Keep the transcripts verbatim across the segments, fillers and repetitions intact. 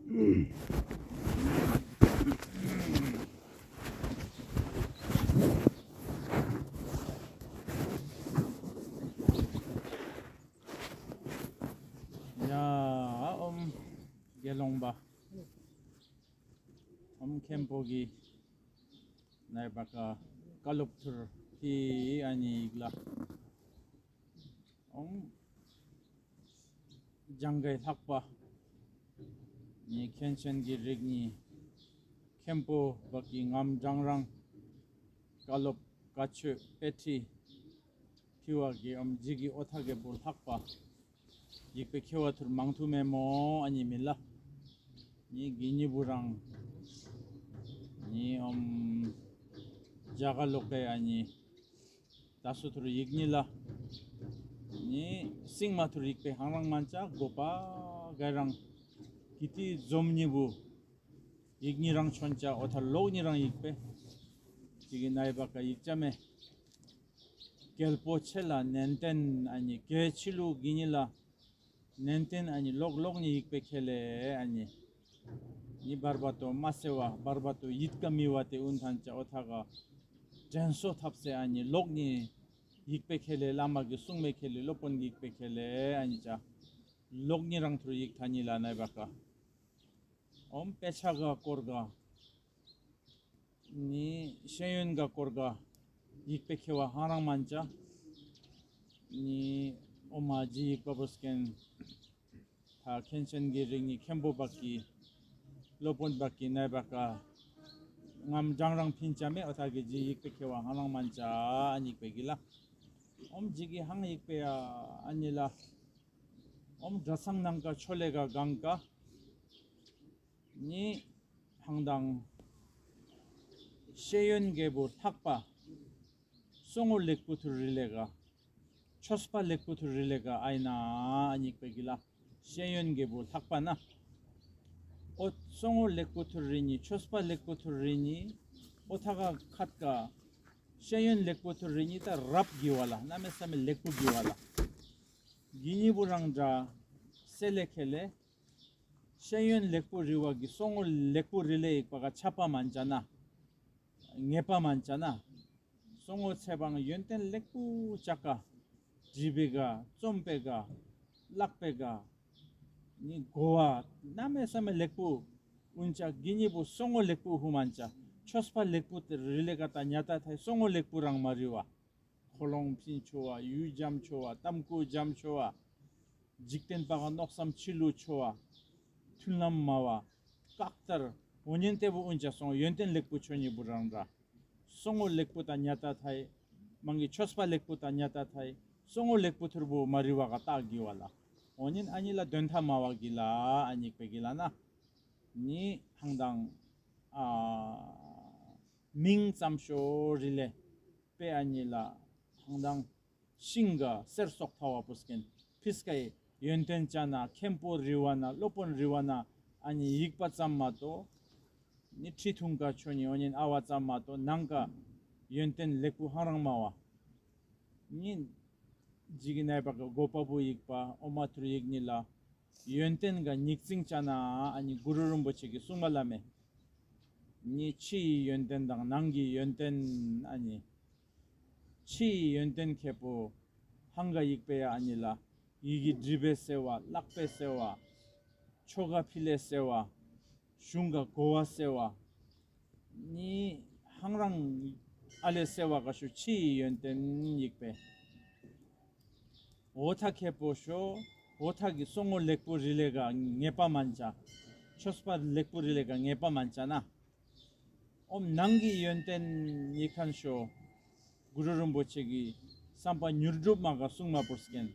ཡ་ཨོམ་དགེ་སློང་པ། ཨོམ་མཁན་པོ་གི་ནའི་བ་ཀ་བཀའ་སློབ་ཐུར་ཕི་ཨ་ནི་ཡིག་ལ། ཨོམ་ལྗང་གའི་ལྷག་པ། ནི་མཁན་ཆེན་གྱི་རིགས་ནི་མཁན་པོ་བ་ཀི་ངམ་རང་རང་བཀའ་སློབ་བཀའ་ཆོས་དཔེ་ཁྲིད་ཕི་བ་གི་ཨོམ་ཇི་གི་ཨོ་ཐ་གེ་པོ་ལྷག་པ། ཡིག་པའི་ཁེ་བ་ཐུར་མང་ཐུ་མེ་མོ་ཨ་ནི་མི་ལ། ནི་གི་ནི་བུ་རང་། ནི་ཨོམ་ཇ་ག་ལོག་པའི་ཨ་ནི། ད་སུ་ཐུར་ཡིག་ནི་ལ། ནི་སིང་མ་ཐུར་ཡིག་པའི་ཧང་རང་མན་ཅ་གོ་པ་ག་རང་། གི་ཏི་འཛོམ་ནི་བུ། ཡིག་ནི་རང་ཆོན་ཅ་ཨོ་ཐ་ལོག་ནི་རང་ཡིག་པའི། ཅི་གི་ནའི་བ་ཀ་ཡིག་ཅ་མེ། རྒྱལ་པོ་ཆེ་ལ་ནན་ཏན་ཨ་ནི་གལ་ཆི་ལུ་གི་ནི་ལ། ནན་ཏན་ཨ་ནི་ལོག་ལོག་ནི་ཡིག་པའི་ཁེ་ལེ་ཨ་ནི། ནི་བར་བ་ཏོ་མ་སེ་བ་བར་བ་ཏོ་ཡིད་ཀ་མི་བ་ཏེ་ཨུན་ཐན་ཅ་ཨོ་ཐ་ག་དྲན་གསོ་ཐབས་སེ་ཨ་ནི་ལོག་ནི་ཡིག་པའི་ཁེ་ལེ་བླ་མ་གི་གསུང་མེ་ཁེ་ལེ་སློབ་དཔོན་གི་ཡིག་པའི་ཁེ་ལེ་ཨ་ནི་ཅ་ལོག་ནི་རང་ཐུར་ཡིག་ཐ་ནི་ལ་ནའི་བ་ཀ། ཨོམ་དཔེ་ཆ་ག་སྐོར་ག། ནི་ཤེས་ཡོན་ག་སྐོར་ག་ཡིག་པའི་ཁེ་བ་ཧང་རང་མན་ཅ། ནི་ཨོ་མ་ཇི་ཡིག་པ་བོ་སྐན། ད་མཁན་ཆེན་གྱི་རིགས་ནི་མཁན་པོ་བ་ཀི། སློབ་དཔོན་བ་ཀི་ནའི་བ་ཀ། ངམ་རང་རང་ཕིན་ཅ་མེ་ཨོ་ཐ་གི་ཇི་ཡིག་པའི་ཁེ་བ་ཧང་རང་མན་ཅ་ཨ་ནི་ཡིག་པའི་གི་ལ། ཨོམ་ཇི་གི་ཧང་ཡིག་པའི་ཨ་ནི་ལ། ཨོམ་གྲྭ་ཚང་ནང་ག་ཆོ་ལེ་ག་གང་ག། ནི་ཧང་དང་། ཤེས་ཡོན་རྒྱལ་པོ་ལྷག་པ། སོ་ངོ་ལེགས་པོ་ཐུར་རི་ལེ་ག། ཆོས་པ་ལེགས་པོ་ཐུར་རི་ལེ་ག་ཨའི་ན་ཨ་ནི་ཡིག་པའི་གི་ལ། ཤེས་ཡོན་རྒྱལ་པོ་ལྷག་པ་ན། ཨོ་སོ་ངོ་ལེགས་པོ་ཐུར་རི་ནི་ཆོས་པ་ལེགས་པོ་ཐུར་རི་ནི། ཨོ་ཐ་ག་ཁད་ག། ཤེས་ཡོན་ལེགས་པོ་ཐུར་རི་ནི་ད་རབ་གི་བ་ལ་གནམ་མེད་ས་མེད་ལེགས་པོ་གི་བ་ལ། གི་ནི་བུ་རང་འདྲ། སེ་ལེ་ཁེ་ལེ། ཤེས་ཡོན་ལེགས་པོ་རི་བ་གི་སོ་ངོ་ལེགས་པོ་རི་ལེ་ཡིག་པ་ག་ཆ་པ་མན་ཅ་ན། ངེས་པ་མན་ཅ་ན། སོ་ངོ་ཚེ་བང་ཡོན་ཏན་ལེགས་པོ་ཅ་ག། འབྲི་བེ་ག། རྩོམ་པེ་ག། ལག་པེ་ག། ནི་གོ་བ་གནམ་མེད་ས་མེད་ལེགས་པོ། ཨུན་ཅ་གི་ནི་བུ་སོ་ངོ་ལེགས་པོ་ཧུ་མན་ཅ། ཆོས་པ་ལེགས་པོ་ཏེ་རི་ལེ་ག་ད་ཉ་ད་ཐའི་སོ་ངོ་ལེགས་པོ་རང་མ་རི་བ། ཁོ་ལོང་ཕིན་ཆོ་བ། ཡུལ་འཇམ་ཆོ་བ། གཏམ་ཀུ་འཇམ་ཆོ་བ། འཇིག་རྟེན་པ་ག་མནོ་བསམ་ཆི་ལུ་ཆོ་བ། མཐུན་ལམ་མ་བ། བཀག་ལྟར། འོ་ཉན་ཏེ་བུ་ཨུན་ཅ་སོང་ཡོན་ཏན་ལེགས་པོ་ཆོ་ནི་བུ་རང་འདྲ། སོ་ངོ་ལེགས་པོ་ད་ཉ་ད་ཐའི། མང་གི་ཆོས་པ་ལེགས་པོ་ད་ཉ་ད་ཐའི། སོ་ངོ་ལེགས་པོ་ཐུར་བུ་མ་རི་བ་ག་ཏག་གི་བ་ལ། འོ་ཉན་ཨ་ནི་ལ་དོན་ཐ་མ་བ་གི་ལ་ཨ་ནི་པེ་གི་ལ་ན། ནི་ཧང་དང་། ཨ། མིང་ཙམ་ཤོ་རི་ལེ། པེ་ཨ་ནི་ལ། ཧང་དང་། ཤིང་ག་གསེར་སོགས་ཐ་བ་པུ་སྐན། ཕིས་ཀའི་ཡོན་ཏན་ཅ་ན་མཁན་པོ་རི་བ་ན་སློབ་དཔོན་རི་བ་ན་ཨ་ནི་ཡིག་པ་ཙམ་མ་གཏོགས། ནི་ཁྲི་ཐུང་ག་ཆོ་ནི་འོ་ཉན་ཨ་བ་ཙམ་མ་གཏོགས་ནང་ག་ཡོན་ཏན་ལེགས་པོ་ཧང་རང་མ་བ། ནི་ཇི་གི་ནའི་བ་ག་གོ་པ་བུ་ཡིག་པ་ཨོ་མ་ཐུར་ཡིག་ནི་ལ། ཡོན་ཏན་ག་ཉིག་ཙིང་ཅ་ན་ཨ་ནི་གུ་རུ་རིན་པོ་ཆེ་གི་གསུང་བ་ལ་མེ། ནི་ཕྱི་ཡི་ཡོན་ཏན་དང་ནང་གི་ཡོན་ཏན་ཨ་ནི། ཕྱི་ཡི་ཡོན་ཏན་ཁེ་པོ། ཧང་ག་ཡིག་པེ་ཡ་ཨ་ནི་ལ། ཡི་གི་འབྲི་བེ་སེ་བ་ལག་པེ་སེ་བ། ཆོ་ག་ཕི་ལེ་སེ་བ། གཞུང་ག་གོ་བ་སེ་བ། ནི་ཧང་རང་ཨ་ལེ་སེ་བ་ག་ཤུ་ཕྱི་ཡི་ཡོན་ཏན་ཡིག་པེ། འོ་ཐ་ཁེ་པོ་ཤོ། འོ་ཐ་གི་སོ་ངོ་ལེགས་པོ་རི་ལེ་ག་ངེས་པ་མན་ཅ། ཆོས་པ་ལེགས་པོ་རི་ལེ་ག་ངེས་པ་མན་ཅ་ན། ཨོམ་ནང་གི་ཡོན་ཏན་ཡི་ཁན་ཤོ། གུ་རུ་རིན་པོ་ཆེ་གི་བསམ་པ་མྱུར་འགྲུབ་མ་ག་གསུང་མ་པུར་སྐན།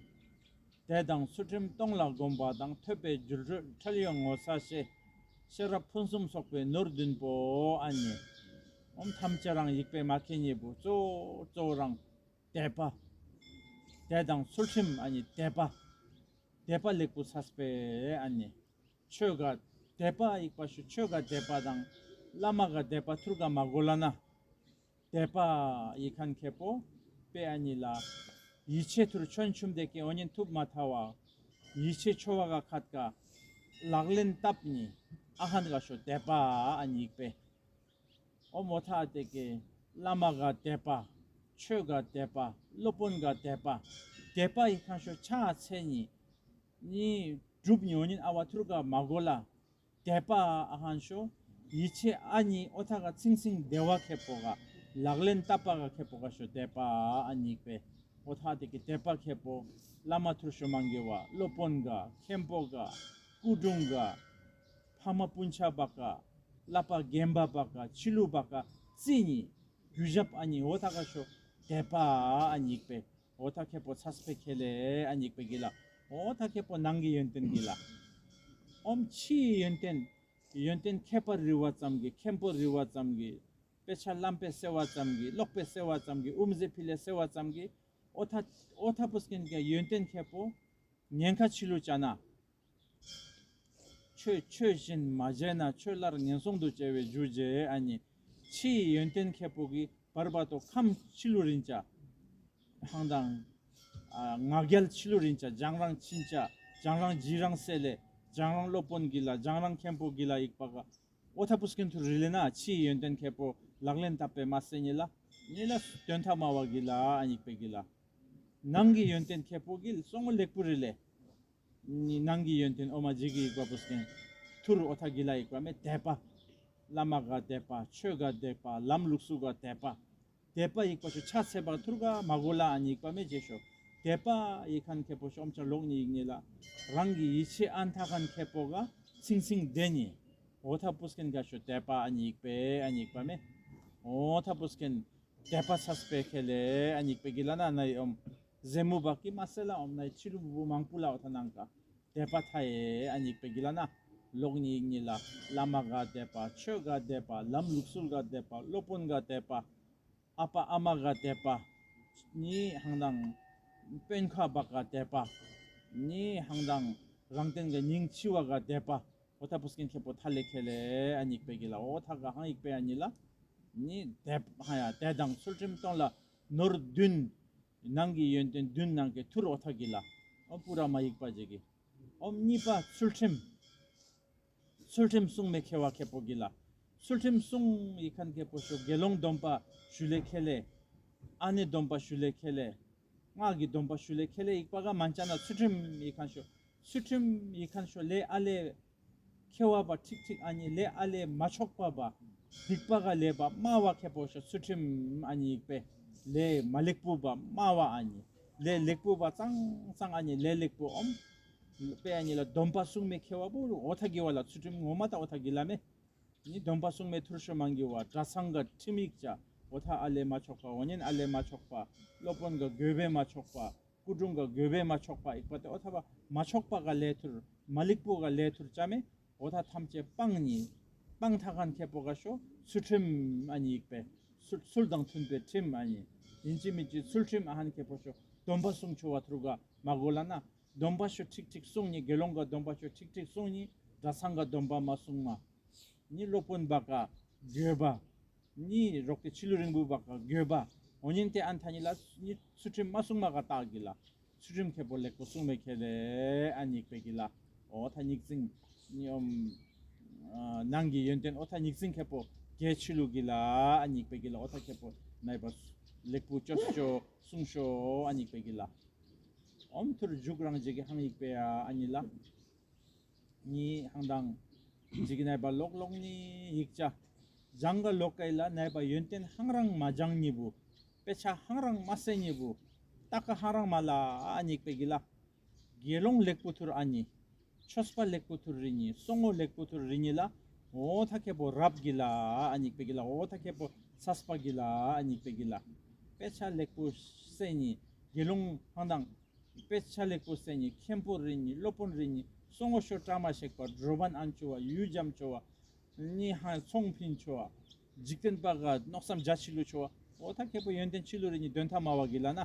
དད་དང་ཚུལ་ཁྲིམས་གཏོང་ལ་གོམས་པ་དང་ཐོས་པའི་རྒྱུར་གྲོལ་ཁྲེལ་ཡོད་ངོ་ཚ་ཤེས། ཤེས་རབ་ཕུན་སུམ་ཚོགས་པའི་ནོར་བདུན་པོ་ཨ་ནི། ཨོམ་ཐམས་ཅད་རང་ཡིག་པའི་མ་ཁེ་ཉེ་བུ་གཙོ་བོ་གཙོ་བོ་རང་། དད་པ། དད་དང་ཚུལ་ཁྲིམས་ཨ་ནི་དད་པ། དད་པ་ལེགས་པོ་ཚ་སྤེ་ཨ་ནི། ཆོས་ག་དད་པ་ཡིག་པ་ཤུ་ཆོས་ག་དད་པ་དང་བླ་མ་ག་དད་པ་ཐུར་ག་མ་གོ་ལ་ན། དད་པ་ཡིག་ཁན་ཁེ་པོ་པེ་ཨ་ནི་ལ། ཡིད་ཆེས་ཐུར་ཆོན་ཆུམ་དེ་ཀེ་འོ་ཉན་ཐུབ་མ་ཐ་བ། ཡིད་ཆེས་ཆོ་བ་ག་ཁད་ག་ལག་ལེན་བཏབ་ནི། ཨ་ཧན་ག་ཤོ་དད་པ་ཨ་ནི་ཡིག་པས། ཨོ་མོ་ཐ་དེ་ཀེ་བླ་མ་ག་དད་པ། ཆོས་ག་དད་པ། སློབ་དཔོན་ག་དད་པ། དད་པ་ཡི་ཁན་ཤོ་ཆ་ཚེ་ཉི་ཉི་གྲུབ་ཉོ་ཉིན་ཨ་བ་ཐུར་ག་མ་གོ་ལ། དད་པ་ཨ་ཧན་ཤོ་ཡི་ཆེ་ཨ་ནི་ཨོ་ཐ་ག་ཚིང་ཚིང་དེ་བ་ཁེ་པོ་ག་ལག་ལེན་ཏ་པ་ག་ཁེ་པོ་ག་ཤོ་དད་པ་ཨ་ནི་ཡིག་པས། ཨོ་ཐ་དེ་ཀེ་དད་པ་ཁེ་པོ་བླ་མ་ཐུར་ཤོ་མང་གེ་བ། སློབ་དཔོན་ག་མཁན་པོ་ག་སྐུ་དྲུང་ག་ཕ་མ་སྤུན་ཆ་བ་ཀ་བསླབ་པ་རྒན་པ་བ་ཀ་ཕྱི་ལུ་བ་ཀ་རྩི་ཉི་རྒྱུ་ཞབས་ཨ་ནི་འོ་ཐ་ཀ་ཤོ་དད་པ་ཨ་ནི་ཡིག་པས། འོ་ཐ་ཁེ་པོ་ཚ་སྤེ་ཁེ་ལེ་ཨ་ནི་ཡིག་པས་གི་ལ། འོ་ཐ་ཁེ་པོ་ནང་གི་ཡོན་ཏན་གི་ལ། ཨོམ་ཕྱིའི་ཡོན་ཏན། ཡོན་ཏན་ཁྱད་པར་རི་བ་ཙམ་གི་མཁན་པོ་རི་བ་ཙམ་གི་དཔེ་ཆ་བླམ་པས་གསལ་བ་ཙམ་གི་ཀློག་པས་གསལ་བ་ཙམ་གི་དབུ་མཛད་ཕི་ལས་གསལ་བ་ཙམ་གི་འོ་ཐ་འོ་ཐ་པུས་ཀན་གི་ཡོན་ཏན་ཁེ་པོ་ཉེན་ཁ་ཕྱི་ལུ་བྱ་ན། ཆོས་ཆོས་བཞིན་མ་བྱས་ན་ཆོས་སླར་ངན་སོང་དུ་སྐྱེ་བའི་རྒྱུ་བྱེད་ཨ་ནི། ཕྱིའི་ཡོན་ཏན་ཁེ་པོ་གི་བར་བ་དོ་ཁམས་ཕྱི་ལུ་རིན་ཅ། ཧང་དང་། ང་རྒྱལ་ཕྱི་ལུ་རིན་ཅ་རྒྱང་རང་ཕྱིན་ཅ། རྒྱང་རང་རྗེས་རང་སེ་ལེ། རྒྱང་རང་སློབ་དཔོན་གི་ལ་རྒྱང་རང་མཁན་པོ་གི་ལ་ཡིག་པ་ག་འོ་ཐ་པུས་ཀན་ཐུར་རི་ལེ་ན་ཕྱིའི་ཡོན་ཏན་ཁེ་པོ་ལག་ལེན་ཏ་པས་མ་སེ་ཉི་ལ། ཉི་ལ་དོན་ཐ་མ་བ་གི་ལ་ཨ་ནི་ཡིག་པས་གི་ལ། ནང་གི་ཡོན་ཏན་ཁེ་པོ་གི་སོང་ངོ་ལེགས་པོ་རི་ལེ། ནི་ནང་གི་ཡོན་ཏན་ཨོ་མ་ཇི་གི་ཡིག་པ་པུས་ཀན་ཐུར་འོ་ཐ་གི་ལ་ཡིག་པ་མེ་དད་པ། བླ་མ་ག་དད་པ། ཆོས་ག་དད་པ། ལམ་ལུགས་སྲོལ་ག་དད་པ། དད་པ་ཡིག་པ་ཤོ་ཆ་ཚེ་བ་ཐུར་ག་མ་གོ་ལ་ཨ་ནི་ཡིག་པ་མེ་ཇེ་ཤོ། དད་པ་ཡིག་ཁན་ཁེ་པོ་ཤོ་ཨོམ་ཆ་ལོག་ཉི་ཡིག་ཉི་ལ། རང་གི་ཡི་ཆེ་ཨན་ཐ་ཁན་ཁེ་པོ་ག་ཚིང་ཚིང་དེ་ཉི། འོ་ཐ་པུས་ཀན་ག་ཤོ་དད་པ་ཨ་ནི་ཡིག་པས་ཨ་ནི་ཡིག་པ་མེ། འོ་ཐ་པུས་ཀན་དད་པ་ཚ་སྤེ་ཁེ་ལེ་ཨ་ནི་ཡིག་པས་གི་ལ་ན་ན་ཡི་ཨོམ། ཟེ་མུ་བ་ཀི་མ་སེ་ལ་ཨོམ་ན་ཡི་ཕྱི་ལུ་བུ་བུ་མང་པོ་ལ་འོ་ཐ་ནང་ག་དད་པ་ཐ་ཡེ་ཨ་ནི་ཡིག་པས་གི་ལ་ན། ལོག་ཉི་ཡིག་ཉི་ལ། བླ་མ་ག་དད་པ། ཆོས་ག་དད་པ། ལམ་ལུགས་སྲོལ་ག་དད་པ། སློབ་དཔོན་ག་དད་པ། ཨ་པ་ཨ་མ་ག་དད་པ། ཉི་ཧང་དང་། དཔོན་ཁ་བ་ག་དད་པ། ཉི་ཧང་དང་། རང་བསྟན་ག་ཉིང་ཆི་བ་ག་དད་པ། འོ་ཐ་པུས་ཀན་ཁེ་པོ་ཐ་ལེ་ཁེ་ལེ་ཨ་ནི་ཡིག་པས་གི་ལ། འོ་ཐ་ག་ཧང་ཡིག་པས་ཨ་ནི་ལ། ཉི་དད་ཧ་ཡ་དད་དང་ཚུལ་ཁྲིམས་གཏོང་ལ་ནོར་བདུན། ནང་གི་ཡོན་ཏན་བདུན་ནང་གི་ཐུར་འོ་ཐ་གི་ལ། ཨོ་པུ་ར་མ་ཡིག་པ་ཇི་གི། ཨོ་གཉིས་པ་ཚུལ་ཁྲིམས། ཚུལ་ཁྲིམས་སྲུང་མེ་ཁེ་བ་ཁེ་པོ་གི་ལ། ཚུལ་ཁྲིམས་སྲུང་ཡིག་ཁན་ཁེ་པོ་ཤོ་དགེ་སློང་སྡོམ་པ་ཞུ་ལེ་ཁེ་ལེ། ཨ་ནེ་སྡོམ་པ་ཞུ་ལེ་ཁེ་ལེ། སྔགས་ཀྱི་སྡོམ་པ་ཞུ་ལེ་ཁེ་ལེ་ཡིག་པ་ག་མན་ཅ་ན་ཚུལ་ཁྲིམས་ཡིག་ཁན་ཤོ། ཚུལ་ཁྲིམས་ཡིག་ཁན་ཤོ་ལེ་ཨ་ལེ། ཁེ་བ་བ་ཁྲིག་ཁྲིག་ཨ་ནི་ལེ་ཨ་ལེ་མ་ཆོག་པ་བ། སྡིག་པ་ག་ལེ་བ་སྨྲ་བ་ཁེ་པོ་ཤོ་ཚུལ་ཁྲིམས་ཨ་ནི་ཡིག་པས། ལེ་མ་ལེགས་པོ་བ་སྨྲ་བ་ཨ་ནི། ལེ་ལེགས་པོ་བ་ཙང་ཙང་ཨ་ནི་ལེ་ལེགས་པོ་ཨོམ། པེ་ཨ་ནི་ལ་སྡོམ་པ་སྲུང་མེ་ཁེ་བ་བོ་འོ་ཐ་གི་བ་ལ་ཚུལ་ཁྲིམས་ངོ་མ་ད་འོ་ཐ་གི་ལ་མེ། ནི་སྡོམ་པ་སྲུང་མེ་ཐུར་ཤོ་མང་གི་བ་གྲྭ་ཚང་ག་ཁྲིམས་ཡིག་ཅ། འོ་ཐ་ཨ་ལེ་མ་ཆོག་པ། འོ་ཉན་ཨ་ལེ་མ་ཆོག་པ། སློབ་དཔོན་ག་དགོས་པས་མ་ཆོག་པ། སྐུ་དྲུང་ག་དགོས་པས་མ་ཆོག་པ་ཡིག་པ་ཏེ་འོ་ཐ་བ་མ་ཆོག་པ་ག་ལེ་ཐུར་མ་ལེགས་པོ་ག་ལེ་ཐུར་ཅ་མེ། འོ་ཐ་ཐམས་ཅད་སྤང་ཉི། སྤང་ཐ་ཁན་ཁེ་པོ་ག་ཤོ་ཚུལ་ཁྲིམས་ཨ་ནི་ཡིག་པས། ཚུལ་ཚུལ་དང་མཐུན་པའི་ཁྲིམས་ཨ་ནི། ཡིན་ཅི་མིན་ཅི་ཚུལ་ཁྲིམས་ཨ་ཧན་ཁེ་པོ་ཤོ་སྡོམ་པ་སྲུང་ཆོ་བ་ཐུར་ག་མ་གོ་ལ་ན། སྡོམ་པ་ཤོ་ཁྲིག་ཁྲིག་སྲུང་ཉི། དགེ་སློང་ག་སྡོམ་པ་ཤོ་ཁྲིག་ཁྲིག་སྲུང་ཉི། གྲྭ་ཚང་ག་སྡོམ་པ་མ་སྲུང་མ། ཉི་སློབ་དཔོན་བ་ག་དགོས་པ། ཉི་རོག་ཏེ་ཕྱི་ལུ་རིང་བུ་བ་ག་དགོས་པ། འོ་ཉིན་ཏེ་ཨན་ཐ་ཉི་ལ་ཉི་ཚུལ་ཁྲིམས་མ་སྲུང་མ་ག་ཏག་གི་ལ། ཚུལ་ཁྲིམས་ཁེ་པོ་ལེགས་པོ་སྲུང་མེ་ཁེ་ལེ་ཨ་ནི་ཡིག་པས་གི་ལ། འོ་ཐ་ཉིག་ཙིང་ཉི་ཨོམ། ནང་གི་ཡོན་ཏན་འོ་ཐ་ཉིག་ཙིང་ཁེ་པོ་གལ་ཕྱི་ལུ་གི་ལ་ཨ་ནི་ཡིག་པས་གི་ལ། འོ་ཐ་ཁེ་པོ་ནའི་པ་ལེགས་པོ་ཅོས་ཅོ་སྲུང་ཤོ་ཨ་ནི་ཡིག་པས་གི་ལ། ཨོམ་ཐུར་འཇུག་རང་ཇི་གི་ཧང་ཡིག་པས་ཨ་ནི་ལ། ཉི་ཧང་དང་། ཇི་གི་ནའི་པ་ལོག་ལོག་ཉི་ཡིག་ཅ། ཇང་ག་ལོག་ཀའི་ལ་ནའི་པ་ཡོན་ཏན་ཧང་རང་མ་ཇང་ཉི་བུ། དཔེ་ཆ་ཧང་རང་མ་སེ་ཉི་བུ། ཏ་ཀ་ཧང་རང་མ་ལ་ཨ་ནི་ཡིག་པས་གི་ལ། དགེ་སློང་ལེགས་པོ་ཐུར་ཨ་ནི། ཆོས་པ་ལེགས་པོ་ཐུར་རི་ཉི། སོ་ངོ་ལེགས་པོ་ཐུར་རི་ཉི་ལ། འོ་ཐ་ཁེ་པོ་རབ་གི་ལ་ཨ་ནི་ཡིག་པས་གི་ལ། འོ་ཐ་ཁེ་པོ་ཚ་སྤ་གི་ལ་ཨ་ནི་ཡིག་པས་གི་ལ། དཔེ་ཆ་ལེགས་པོ་སེ་ཉི། དགེ་སློང་ཧང་དང་། དཔེ་ཆ་ལེགས་པོ་སེ་ཉི། མཁན་པོ་རི་ཉི། སློབ་དཔོན་རི་ཉི། སོ་ངོ་ཤོ་བཀྲ་མ་ཤེག་པ། འགྲོ་བན་ཨན་ཆོ་བ། ཡུལ་འཇམ་ཆོ་བ། ཉི་ཧང་ཚོང་ཕིན་ཆོ་བ། འཇིག་རྟེན་པ་ག་མནོ་བསམ་རྒྱ་ཆི་ལུ་ཆོ་བ། འོ་ཐ་ཁེ་པོ་ཡོན་ཏན་ཆི་ལུ་རི་ཉི་དོན་ཐ་མ་བ་གི་ལ་ན།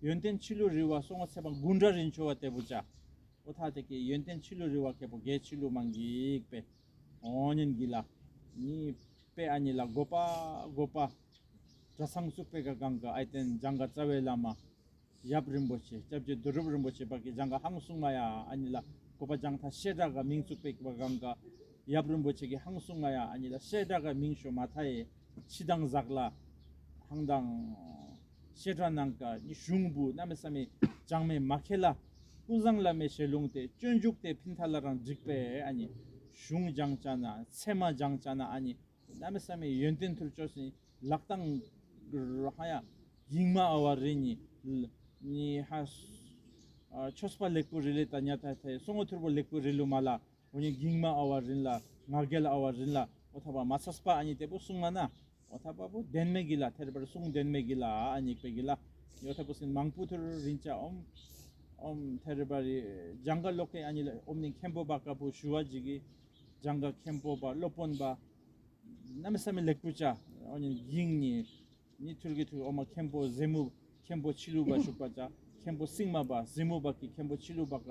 ཡོན་ཏན་ཆི་ལུ་རི་བ་སོ་ངོ་ཚེ་པ་དགུན་འདྲ་རིན་ཆོ་བ་ཏེ་བུ་ཅ། འོ་ཐ་ཏེ་ཀེ་ཡོན་ཏན་ཆི་ལུ་རི་བ་ཁེ་པོ་གལ་ཆི་ལུ་མང་གི་ཡིག་པས། འོ་ཉན་གི་ལ། ཉི་པེ་ཨ་ཉི་ལ་གོ་པ་གོ་པ། གྲྭ་ཚང་བཙུགས་པེ་ག་གང་ག་ཨའི་ཏེན་ཇང་ག་རྩ་བའི་བླ་མ། ཡབ་རིན་པོ་ཆེ་སྐྱབས་རྗེ་རྡོ་གྲུབ་རིན་པོ་ཆེ་བ་ཀི་ཇང་ག་ཧང་སུང་མ་ཡ་ཨ་ཉི་ལ་གོ་པ་ཇང་ཐ་ཤེ་དྲ་ག་མིང་བཙུགས་པེ་ག་གང་ག་ ཡབ་རིན་པོ་ཆེ་གི་ཧང་སུང་ང་ཡ་ཨ་ནི་ལ་བཤད་གྲྭ་ག་མིང་ཤོ་མ་ཐ་ཡེ་ཕྱི་དང་ཟག་ལ་ཧང་དང་བཤད་གྲྭ་ནང་ག་ནི་གཞུང་བུ་གནམ་མེད་ས་མེད་ཅང་མེད་མ་ཁེ་ལ་ཀུན་བཟང་བླ་མའི་ཞལ་ལུང་དེ་སྤྱོད་འཇུག་དེ་ཕིན་ཐ་ལ་རང་འགྲིག་པས། ཨ་ནི་གཞུང་སྦྱང་ཅ་ན་ཚད་མ་སྦྱང་ཅ་ན་ཨ་ནི་གནམ་མེད་ས་མེད་ཡོན་ཏན་ཐུར་ཅོ་སི་ལག་དང་ཧ་ཡ་གིང་མ་ཨ་བ་རི་ནི་ནི་ཧ་ཆོས་པ་ལེགས་པོ་རི་ལེ་ད་ཉ་ཐ་ཐ་སོང་ངོ་ཐུར་པོ་ལེགས་པོ་རི་ལུ་མ་ལ། འོ་ཉན་གིང་མ་ཨ་བ་རིན་ལ་ང་རྒྱལ་ཨ་བ་རིན་ལ་འོ་ཐ་པ་མ་ཚ་སྤ་ཨ་ནི་ཏེ་པོ་གསུང་ང་ན། འོ་ཐ་པ་པོ་དན་མེ་གི་ལ་ཐེར་པར་གསུང་དན་མེ་གི་ལ་ཨ་ཉིག་པེ་གི་ལ། འོ་ཐ་པོ་སིན་མང་པོ་ཐུར་རིན་ཅ་ཨོམ། ཨོམ་ཐེར་པར་ཇང་ག་ལོ་ཀེ་ཨ་ཉི་ལ་ཨོམ་ནི་མཁན་པོ་པ་ཀ་པོ་ཞུ་བ་ཇི་གི། ཇང་ག་མཁན་པོ་པ་སློབ་དཔོན་པ། གནམ་མེད་ས་མེད་ལེགས་པོ་ཅ། འོ་ཉན་གིང་ཉི། ཉི་ཐུར་གི་ཐུར་ཨོ་མ་མཁན་པོ་ཟེ་མུ། མཁན་པོ་ཕྱི་ལུ་པ་ཞུགས་པ་ཅ། མཁན་པོ་སིང་མ་པ་ཟེ་མུ་པ་གི་མཁན་པོ་ཕྱི་ལུ་པ་ཀ་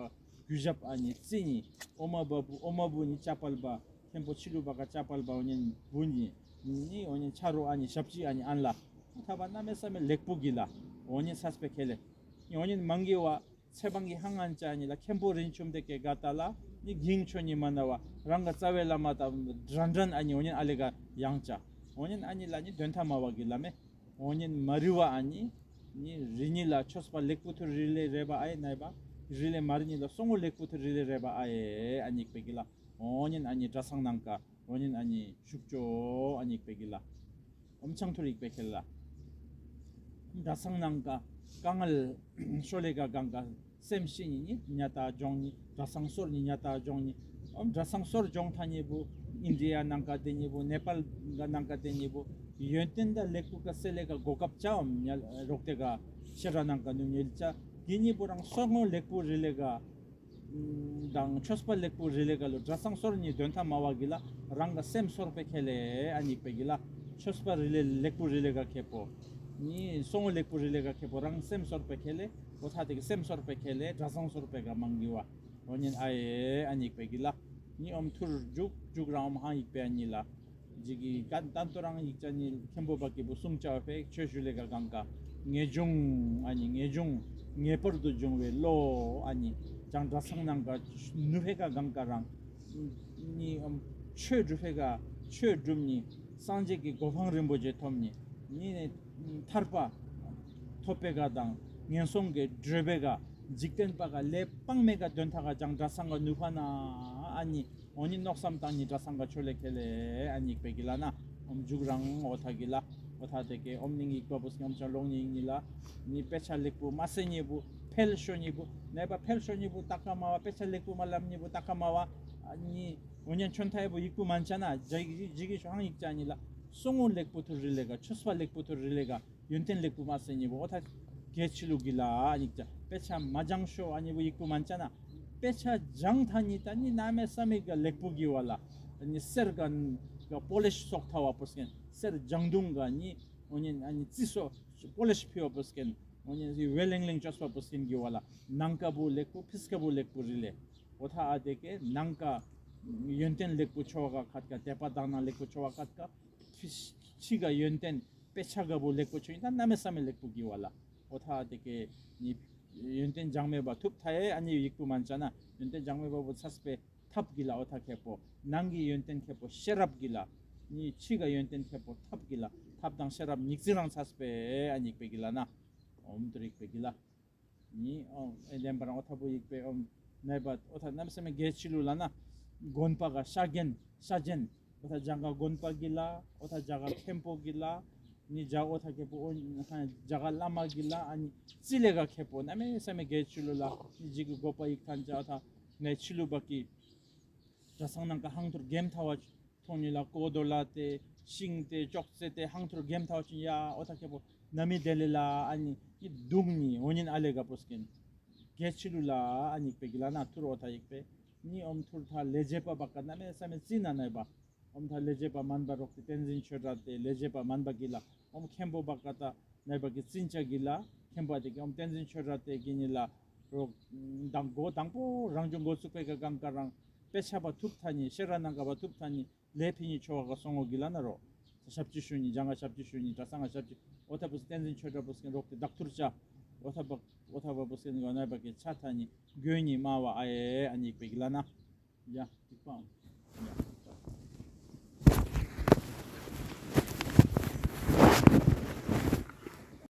གུ་ཞབ་ཨ་ཉི་རྩི་ཉི། ཨོ་མ་པ་བུ་ཨོ་མ་བུ་ཉི་ཅ་པལ་པ། མཁན་པོ་ཕྱི་ལུ་པ་ཀ་ཅ་པལ་པ་འོ་ཉན་བུ་ཉི། ཉི་འོ་ཉན་ཆ་རོ་ཨ་ཉི་ཞབས་ཅི་ཨ་ཉི་ཨན་ལ། ཐ་པ་གནམ་མེད་ས་མེད་ལེགས་པོ་གི་ལ། འོ་ཉན་ཚས་པེ་ཁེ་ལེ། ཉི་འོ་ཉན་མང་གི་བ། ཚེ་འབངས་ཀྱི་ཧང་ཨན་ཅ་ཨ་ཉི་ལ་མཁན་པོ་རིན་ཆུམ་དེ་ཀེ་ག་ཏ་ལ་ནི་གིང་ཆོ་ཉི་མ་ན་བ་རང་ག་རྩ་བའི་བླ་མ་དང་འདྲ་འདྲན་ཨ་ཉི་འོ་ཉན་ཨ་ལེ་ག་ཡང་ཅ། འོ་ཉན་ཨ་ཉི་ལ་ནི་དོན་ཐ་མ་བ་གི་ལ་མེ། འོ་ཉན་མ་རི་བ་ཨ་ཉི་ནི་རི་ཉི་ལ་ཆོས་པ་ལེགས་པོ་ཐུར་རི་ལེ་རེ་བ་ཨ་ཡེ་ནའི་བ། རི་ལེ་མ་རི་ཉི་ལ་སོང་ངོ་ལེགས་པོ་ཐུར་རི་ལེ་རེ་བ་ཨ་ཡེ་ཨ་ཉིག་པེ་གི་ལ། འོ་ཉན་ཨ་ཉི་གྲྭ་ཚང་ནང་ག་འོ་ཉན་ཨ་ཉི་ཤུགས་ཅོ་ཨ་ཉིག་པེ་གི་ལ། ཨོམ་ཆང་ཐུར་ཡིག་པེ་ཁེ་ལ། གྲྭ་ཚང་ནང་ག་དཀའ་ངལ་ཤོ་ལེ་ག་གང་ག་སེམས་ཤི་ཉི་ཉི་ཉ་ཏ་ཇོང་ཉི་གྲྭ་ཚང་སོར་ཉི་ཉ་ཏ་ཇོང་ཉི། ཨོམ་གྲྭ་ཚང་སོར་ཇོང་ཐ་ཉི་བུ་ཨིན་ཌི་ཡ་ནང་ག་དེ་ཉི་བུ་ནེ་པཱལ་ག་ནང་ག་དེ་ཉི་བུ་ཡོན་ཏན་ད་ལེགས་པོ་ག་སེ་ལེ་ག་གོ་སྐབས་ཅ་ཨོམ་ཉ་རོག་དེ་ག་ཤེ་ར་ནང་ག་ནུ་ཉིལ་ཅ་གི་ཉི་བུ་རང་སོ་ངོ་ལེགས་པོ་རི་ལེ་ག་དང་ཆོས་པ་ལེགས་པོ་རི་ལེ་ག་ལོ་གྲྭ་ཚང་སོར་ཉི་དོན་ཐ་མ་བ་གི་ལ་རང་ག་སེམས་སོར་པེ་ཁེ་ལེ་ཨ་ཉིག་པེ་གི་ལ། ཆོས་པ་རི་ལེ་ལེགས་པོ་རི་ལེ་ག་ཁེ་པོ། ཉི་སོ་ངོ་ལེགས་པོ་རི་ལེ་ག་ཁེ་པོ་རང་སེམས་སོར་པེ་ཁེ་ལེ། འོ་ཐ་དེ་གི་སེམས་སོར་པེ་ཁེ་ལེ་གྲྭ་ཚང་སོར་པེ་ག་མང་གི་བ། འོ་ཉན་ཨ་ཡེ་ཨ་ཉིག་པེ་གི་ལ། ཉི་ཨོམ་ཐུར་ཇུག་ཇུག་རང་ཨོམ་ཧང་ཡིག་པེ་ཨ་ཉི་ལ། ཇི་གི་ག་ཏན་ཏོ་རང་ཡིག་ཅ་ཉི་མཁན་པོ་པ་ཀི་བུ་སུང་ཅ་བ་ཕེ་ཆོས་ཞུ་ལེ་ག་གང་ག་ངེས་འབྱུང་ཨ་ཉི་ངེས་འབྱུང་ངེས་པར་དུ་འབྱུང་བའི་བློ་ཨ་ཉི་ཅང་གྲྭ་ཚང་ནང་ག་ནུ་ཕེ་ག་གང་ག་རང་ཉི་ཨམ་ཆོས་སྒྲུབ་ཕེ་ག་ཆོས་སྒྲུབ་ཉི་སངས་རྒྱས་ཀྱི་གོ་འཕང་རིན་པོ་ཆེ་ཐོབ་ཉི་ཉི་ནས་ཐར་པ་ཐོབ་པེ་ག་དང་ངན་སོང་གི་སྒྲོལ་པེ་ག་འཇིག་རྟེན་པ་ག་ལས་སྤང་མེ་ག་དོན་ཐ་ག་ཅང་གྲྭ་ཚང་ག་ནུ་ཕ་ན་ཨ་ཉི། འོ་ཉི་མནོ་བསམ་བཏང་ཉི་གྲྭ་ཚང་ག་ཆོ་ལེ་ཁེ་ལེ་ཨ་ཉིག་པེ་གི་ལ་ན། ཨོམ་མཇུག་རང་འོ་ཐ་གི་ལ། འོ་ཐ་དེ་ཀེ་ཨོམ་ནི་ངིག་པ་བུ་སྐྱམ་ཆ་ལོང་ཉི་ཉི་ལ། ཉི་དཔེ་ཆ་ལེགས་པོ་མ་སེ་ཉི་བུ་ཕེལ་ཤོ་ཉི་བུ་ནེ་པ་ཕེལ་ཤོ་ཉི་བུ་ཏ་ཀ་མ་བ་དཔེ་ཆ་ལེགས་པོ་མ་ལམ་ཉི་བུ་ཏ་ཀ་མ་བ། ཨ་ཉི་འོ་ཉན་ཆོན་ཐ་ཡི་བུ་ཡིག་པོ་མན་ཆ་ན་ཇི་གི་ཇི་གི་ཤོ་ཧང་ཡིག་ཅ་ཉི་ལ། སོ་ངོ་ལེགས་པོ་ཐུར་རི་ལེ་ག་ཆོས་པ་ལེགས་པོ་ཐུར་རི་ལེ་ག་ཡོན་ཏན་ལེགས་པོ་མ་སེ་ཉི་བོ་ཨོ་ཐ་གེ་ཆི་ལུ་གི་ལ་ཨ་ཉིག་ཅ་དཔེ་ཆ་མ་སྦྱང་ཤོ་ཨ་ཉི་བོ་ཡིག་པོ་མན་ཅ་ན། དཔེ་ཆ་སྦྱང་ཐ་ཉི་ད་ཉི་གནམ་མེད་ས་མེད་ག་ལེགས་པོ་གི་བ་ལ། ཉི་གསེར་ག་ག་པོ་ལེ་ཤི་སོག་ཐ་བ་པོ་སྐེན་གསེར་སྦྱང་དུང་ག་ཉི་ཨོ་ཉི་ཨ་ཉི་རྩི་སོ་པོ་ལེ་ཤི་ཕི་བ་པོ་སྐེན་ཨོ་ཉི་ཟི་ཝེ་ལེང་ལེང་ཅོས་པ་པོ་སྐེན་གི་བ་ལ་ནང་ཀ་བོ་ལེགས་པོ་ཕིས་ཀ་བོ་ལེགས་པོ་རི་ལེ། ཨོ་ཐ་ཨ་དེ་ཀེ་ནང་ཀ་ཡོན་ཏན་ལེགས་པོ་ཆོ་བ་ག་ཁད་ཀ་དད་པ་དག་སྣང་ལེགས་པོ་ཆོ་བ་ཁད་ཀ་ཕི་ཕྱི་ག་ཡོན་ཏན། དཔེ་ཆ་ག་བོ་ལེགས་པོ་ཆོ་ཡིན་ད་གནམ་མེད་ས་མེད་ལེགས་པོ་གི་བ་ལ། ཨོ་ཐ་དེ་ཀེ་ནི་ཡོན་ཏན་འཇག་མེད་པ་ཐུབ་ཐ་ཡེ་ཨ་ཉི་ཡིག་པོ་མན་ཅ་ན་ཡོན་ཏན་འཇག་མེད་པ་བོ་ཚས་པེ་ཐབས་གི་ལ། ཨོ་ཐ་ཁེ་པོ་ནང་གི་ཡོན་ཏན་ཁེ་པོ་ཤེས་རབ་གི་ལ། ནི་ཕྱི་ག་ཡོན་ཏན་ཁེ་པོ་ཐབས་གི་ལ། ཐབས་དང་ཤེས་རབ་ཉིག་ཙི་རང་ཚས་པེ་ཨ་ཉིག་པེ་གི་ལ་ན། ཨོམ་དུ་རིག་པེ་གི་ལ། ཉི་ཨོ་ཨེ་ལེན་པ་རང་ཨོ་ཐ་བུ་ཡིག་པེ་ཨོམ་ནེ་བ་ཨོ་ཐ་གནམ་མེད་ས་མེད་གེ་ཆི་ལུ་ལ་ན། དགོན་པ་ག་ཤ་གན་ཤ་ཇན། ཨོ་ཐ་ཇ་ག་དགོན་པ་གི་ལ། ཨོ་ཐ་ཇ་ག་མཁན་པོ་གི་ལ། ནི་ཇ་ཨོ་ཐ་ཁེ་པོ་ཨོ་ཇ་ག་བླ་མ་གི་ལ། ཨ་ནི་ཙི་ལེ་ག་ཁེ་པོ་གནམ་མེད་ས་མེད་གེ་ཆི་ལུ་ལ། ནི་ཇི་གི་གོ་པ་ཡིག་ཐན་ཇ་ཨོ་ཐ་ནེ་ཆི་ལུ་བ་གི་གྲྭ་ཚང་ནང་ག་ཧང་ཐུར་གེམ་ཐ་བ། ཐོང་ཉི་ལ་ཀོ་རྡོ་ལ་ཏེ་ཤིང་ཏེ་ཅོག་ཙེ་ཏེ་ཧང་ཐུར་གེམ་ཐའོ་ཅིན་ཡ་ཨོ་ཐ་ཁེ་པོ་ན་མི་དེ་ལེ་ལ་ཨ་ནི་ཨི་དུང་ཉི་འོ་ཉིན་ཨ་ལེ་ག་པོ་སྐེན་གེ་ཆི་ལུ་ལ་ཨ་ཉིག་པེ་གི་ལ་ན་ཐུར་ཨོ་ཐ་ཡིག་པེ་ཉི་ཨོམ་ཐུར་ཐ་ལེ་ཇེ་པ་བ་ཀ་ན་མེ་ས་མེ་ཙི་ན་ནའི་བ་ཨོམ་ཐ་ལེ་ཇེ་པ་མན་པ་རོག་ཏེ་བསྟན་འཛིན་ཆོས་གྲགས་ཏེ་ལེ་ཇེ་པ་མན་པ་གི་ལ་ཨོམ་མཁན་པོ་བ་ཀ་ཏ་ནའི་བ་གི་ཙིན་ཅ་གི་ལ་མཁན་པ་ཏེ་གི་ཨོམ་བསྟན་འཛིན་ཆོས་གྲགས་ཏེ་གི་ཉི་ལ་རོག་དང་གོ་དང་པོ་རང་བྱུང་འགོ་ཚུགས་པེ་ག་གང་ཀ་རང་དཔེ་ཆ་བ་ཐུབ་ཐ་ཉི་ཤེ་ར་ནང་ག་བ་ཐུབ་ཐ་ཉི། ལས་ཕི་ཉི་ཆོ་བ་ག་སོང་ངོ་གི་ལ་ན་རོ། ཞབས་ཕྱི་ཞུ་ཉི་ཇང་ག་ཞབས་ཕྱི་ཞུ་ཉི་གྲྭ་ཚང་ག་ཞབས་ཕྱི། ཨོ་ཐ་བུ་སི་བསྟན་འཛིན་ཆོས་གྲགས་བུ་སི་རོག་ཏེ་བདག་ཐུར་ཅ། ཨོ་ཐ་བ་ཨོ་ཐ་བ་བུ་སི་ག་ན་བ་གི་ཆ་ཐ་ཉི་གོ་ཉི་མ་བ་ཨ་ཡེ་ཨ་ཉིག་པེ་གི་ལ་ན། ཡ་ཐིག་པའམ།